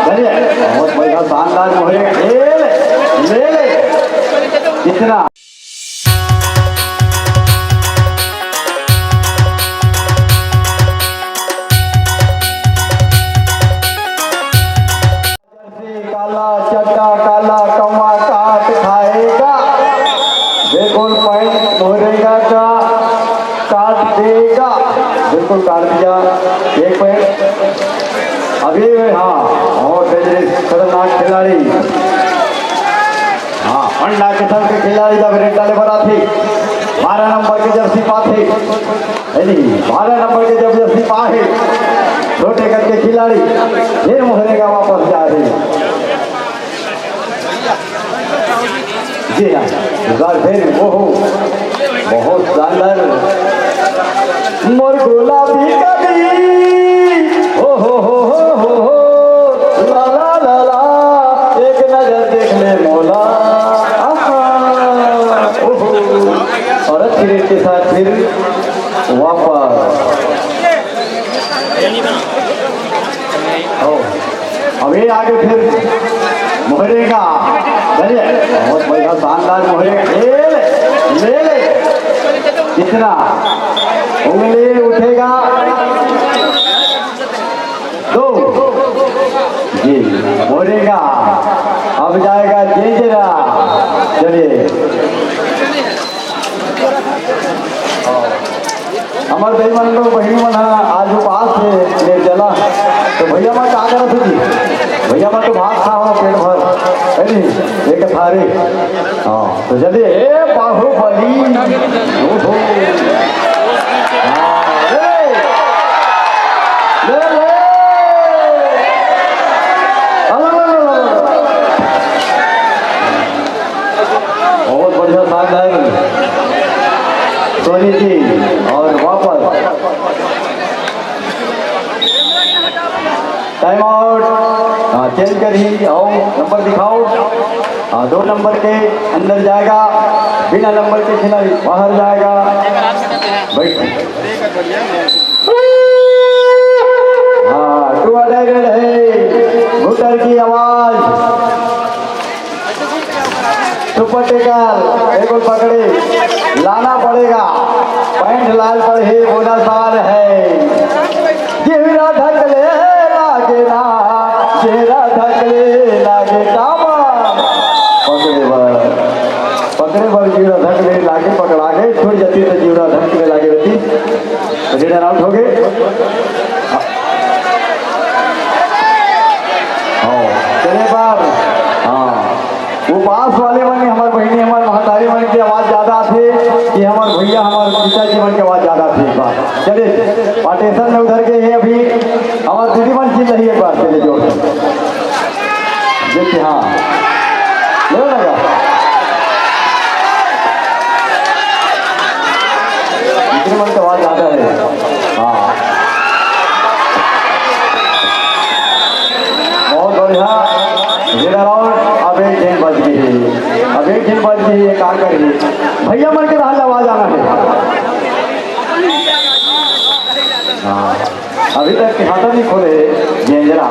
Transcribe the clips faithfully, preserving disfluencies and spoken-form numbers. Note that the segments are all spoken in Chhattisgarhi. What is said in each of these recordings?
चलिए, बहुत बढ़िया, शानदार मोहरे। ले ले, ले ले। कितना काला चड्डा, काला कौवा काट खाएगा। बिल्कुल पैंट मोहरेगा का काट देगा। बिल्कुल काट दिया एक पैंट। अभी हाँ, और डेंजरस खतरनाक खिलाड़ी। हाँ, अंडा किस्म के खिलाड़ी जब रेड डाले बर आथे, बारह नंबर के जर्सी पाथे, है नहीं, बारह नंबर के जब जर्सी पाहे, छोटे कद के खिलाड़ी फिर मोहरेगा वापस जा रहे। जी हाँ, इस बार फिर, ओहो, बहुत शानदार। मोर गुलाबी कली, ओ हो हो हो हो हो, ला ला ला ला, एक नजर देख ले मोला, आहा, ओहो। और अच्छी रेट के साथ फिर वापस। ओ। अब ये आगे फिर मोहरेगा। चलिए, बहुत बढ़िया, शानदार मोहरेगा। ले ले, ले ले। कितना? उंगली उठेगा। दो। जी, मोहरेगा। अब जाएगा जेंजरा। चलिए। हमर दाई मन लोग, बहिनी मन ह आज उपास हे निर्जला, तो भैया मन का करत होही? भैया मन तो भात खा हो पेट भर, है नी? एक थारी। हाँ, तो जल्दी, ए बाहुबली, ओहो। हाँ, ले, ले, ले। अला, ला, ला, ला, ला। बहुत बढ़िया, शानदार सोनी जी। और वापस टाइम आउट। हाँ, चेंज करी, आओ, नंबर दिखाओ। हाँ, दो नंबर के अंदर जाएगा, बिना नंबर के खिलाड़ी बाहर जाएगा। बैठ। हाँ, टू अडाइडेड है, घुटर की आवाज। सुपर टेकर, एक और पकड़े, लाना पड़ेगा। पैंट लाल पर ही बोनस बार है। चेहरा ढकले लागे ना, चेहरा ढकले लागे कामा। पकड़े बर, पकड़े बर जीवरा ढकले लागे, पकड़ा के छूट जाती तो जीवरा ढकले लागे रहती। रीडर आउट हो गए। हाँ, चले बार। हाँ, उपास वाले मन, हमर बहिनी, हमर महतारी मन के आवाज ज्यादा आथे कि हमर भैया, हमर पिताजी मन के आवाज ज्यादा आथे? एक बार चले, पार्टीशन में उधर के हे अभी, हमर दीदी मन चिल्लाही एक बार, चले जोर से। देखते, हाँ, लो लगा। इतने मन के आवाज ज्यादा है। हाँ। बहुत बढ़िया। Winner round, अब एक झिन बच गई है, अब एक झिन बच गई है, का करिए? भैया मन के रहल आवाज आना है। हाँ, अभी तक खाता नहीं खोले जेंजरा।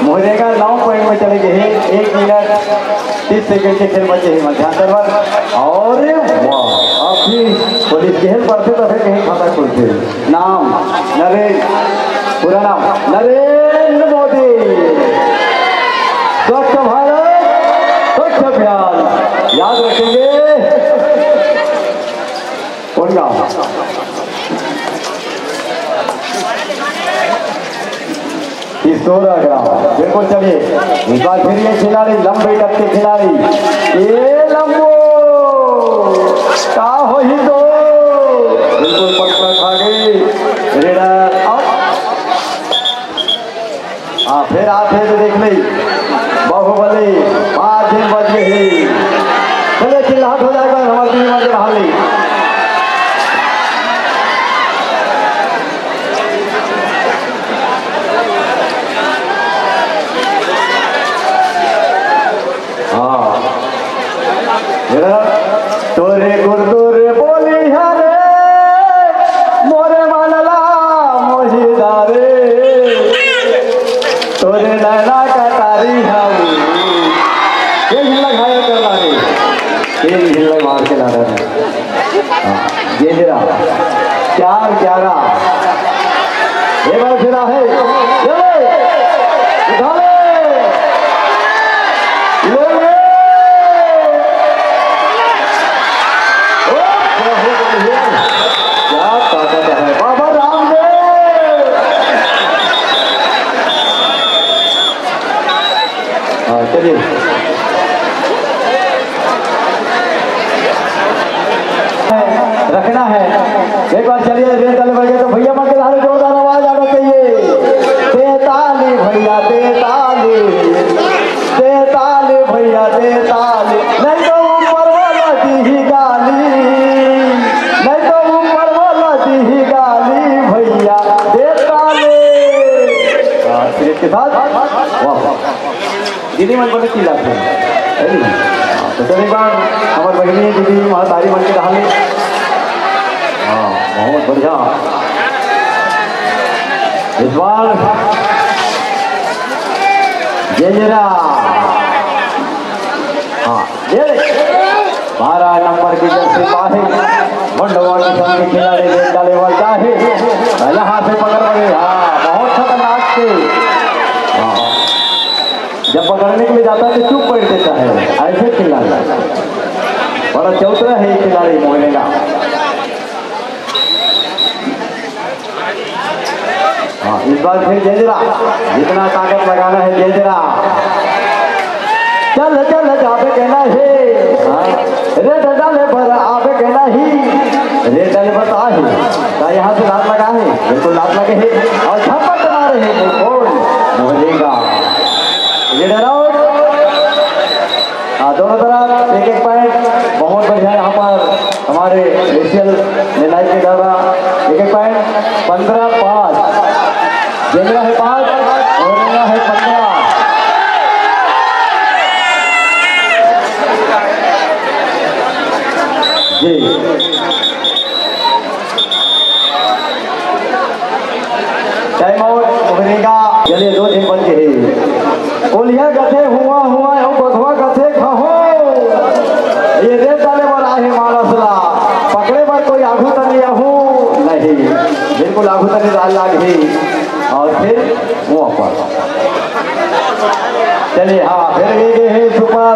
मोहरेगा नौ पॉइंट में चले गए हैं, एक मिनट तीस सेकंड के खेल बचे हैं मध्यांतर पर। और वाह, अभी पुलिस गेहल पड़ते तो फिर कहीं खाता खुलते। नाम नरेंद्र, पूरा नाम नरेंद्र मोदी। स्वच्छ भारत, स्वच्छ अभियान याद रखेंगे। कौन गाँव? किशोरा ग्राम। बिल्कुल, चलिए, इस बार फिर ये खिलाड़ी, लंबे कद के खिलाड़ी, ये लंबो, का होही दो? बिल्कुल पटका खा गई। Raider out. हाँ, फिर आप है तो देख ले, बाहुबली, पाँच दिन बच गए ही। चले, चिल्लाहट हो जाएगा, हमारे टीम में रहा नहीं। हाँ। तोरे गुरदुर बोली हरे, मोरे मानला मोहिदा रे। तोरे नैना का अरे हाँ, ये हिल्ला घायल कर ला रे, ये हिल्ला मार के ला रहा है। हाँ, ये जरा चार ग्यारह। ये बार फिरा है, चले, उठा ले, ले ले। ओ, बहुत बढ़िया। क्या ताकत है बाबा रामदेव। हाँ, चलिए। रखना है। एक बार चलिए, रेल चले भैया, तो भैया मन के धारे जोरदार आवाज आना चाहिए। तेताली भैया, तेताली, तेताली भैया, तेताली। नहीं तो ऊपर वाला दी ही गाली, नहीं तो ऊपर वाला दी ही गाली भैया, तेताली। हाँ, श्री के साथ, वाह, वाह। दीदी मन बने चिल्लात हे, है नी? हाँ, तो चल एक बार हमर बहिनी, दीदी, महतारी मन के कहानी। हाँ, बहुत बढ़िया। इस बार ये जरा, हाँ, ये ले। बारह नंबर की जर्सी पाही, मंडवा की संग खिलाड़ी लेट डाले वाला है। पहला हाथ से पकड़ पड़े, हाँ, बहुत खतरनाक थे। हाँ। जब पकड़ने के लिए जाता है तो चुप बैठ जाता है, ऐसे चिल्लाता है। बड़ा चौतरा है ये खिलाड़ी मोहने का। हाँ, इस बार फिर जेजरा, जितना ताकत लगाना है जेजरा। चल चल जाबे कहना है। हाँ, रे डंडा ले भर आबे कहना ही। रे डंडा ले बता है। का यहाँ से लात लगा है, बिल्कुल लात लगे है। और झपट मारे है, बिल्कुल मोहने का। Leader out। हाँ, दोनों तरफ एक एक पॉइंट। बहुत बढ़िया यहाँ पर हमारे रेशियल ने लाइव के द्वारा एक एक पॉइंट। पंद्रह पाँच। जेलवा है पाँच और रेलवा है पंद्रह। जी। टाइम आउट, ओहरेगा। चलिए, दो झिन बच गे हे। कोलिहा कथे हुआ हुआ, अउ बघवा कथे खहो। ये रेत डाले बर आहे मानस ला, पकड़े बर कोई आघू तनी आहू नहीं, बिल्कुल आघू तनी डाल लाग ही। और फिर वो पर चलिए, हाँ, फिर ये गे हे सुपर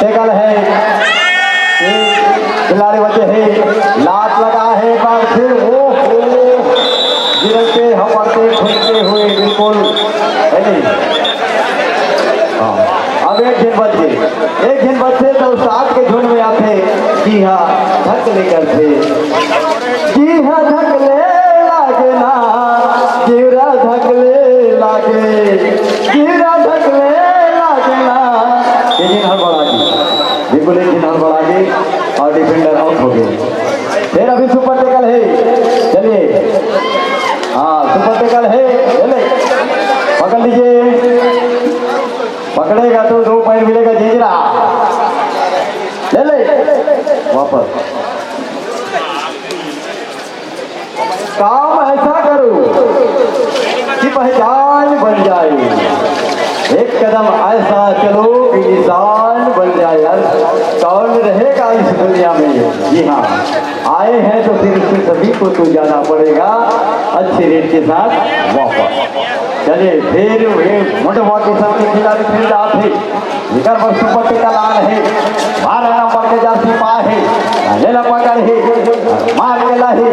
टैकल है, ये खिलाड़ी बचे हे, लात लगा है एक बार फिर, वो, वो गिरते हपड़ते घूमते हुए बिल्कुल, है नहीं? हाँ, अब एक झिन बच गे, एक झिन बचे तो सात के झुंड में आथे, जी हाँ, धक लेकर थे। जी हाँ, धकले लागे ना, जीरा धकले लागे, जीरा धकले लागे ना। एक झिन हड़बड़ा गे, बिल्कुल एक झिन हड़बड़ा गे और डिफेंडर आउट हो गे। फिर अभी सुपर टैकल है, चलिए, हाँ, सुपर टैकल है, चले, पकड़ लीजिए, पकड़ेगा तो दो पॉइंट मिलेगा जेजरा, ले ले, वापस। काम ऐसा करो कि पहचान बन जाए, एक कदम ऐसा चलो कि निशान बन जाए। यार, कौन रहेगा इस दुनिया में? जी हाँ, आए हैं तो फिर से सभी को तो जाना पड़ेगा अच्छे रेट के साथ वापस। चलिए, फिर ये मोटवा के साथ के खिलाड़ी फिर जाते। एकर बर सुपर टैकल आन हे, बारह नंबर के जर्सी पाए हे, लेला पकड़ हे, मार के लाही,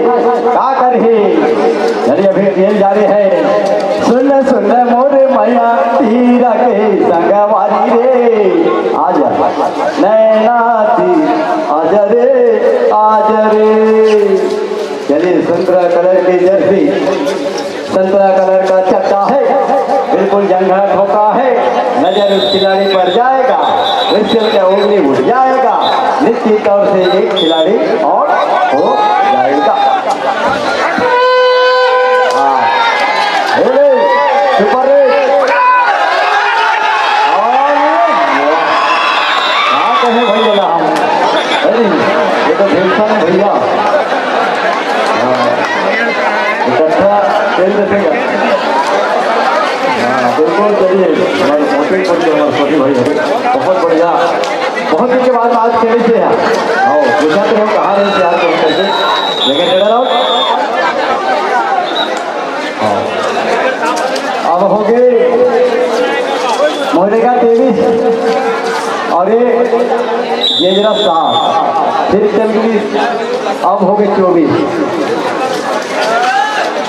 का करही? चलिए, अभी खेल जारी है। सुन, सुन मोर मैया, तीरा के संगवारी रे, आजा नैना ती, आजा रे, आजा रे। चलिए, संतरा कलर की जर्सी, संतरा कलर का चड्ढा है, बिल्कुल जंघा ठोका है, नजर उस खिलाड़ी पर जाएगा, विशेल का उंगली उठ जाएगा, निश्चित तौर से एक खिलाड़ी और हो जाएगा। हाँ। अरे, सुपर हिट। और क्या कहे भाई, बोला हम। अरे, ये तो भीमसेन भैया। हाँ। इकट्ठा खेल देते हैं। हाँ, बिल्कुल, चलिए। गेंजरा सात, फिर चल गई, अब हो गए चौबीस।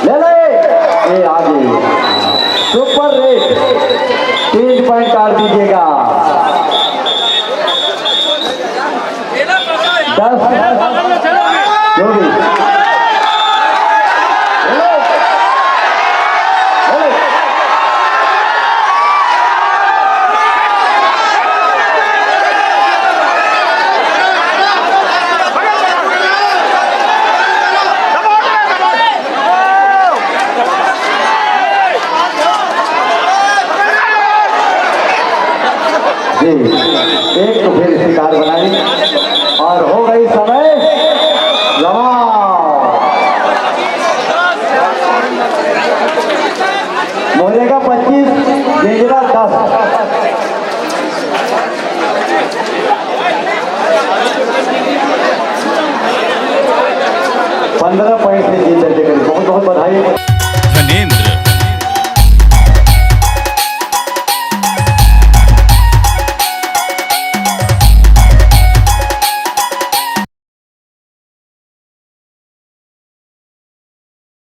ले ले, ये आ गई सुपर रेट, तीन पॉइंट काट दीजिएगा। दस, चौबीस। जी, एक तो फिर शिकार बनाई और हो गई समय जमा। मोरेगा पच्चीस, गेंजरा दस। पंद्रह पॉइंट से जीत दर्ज करी। बहुत बहुत बधाई। धनेंद्र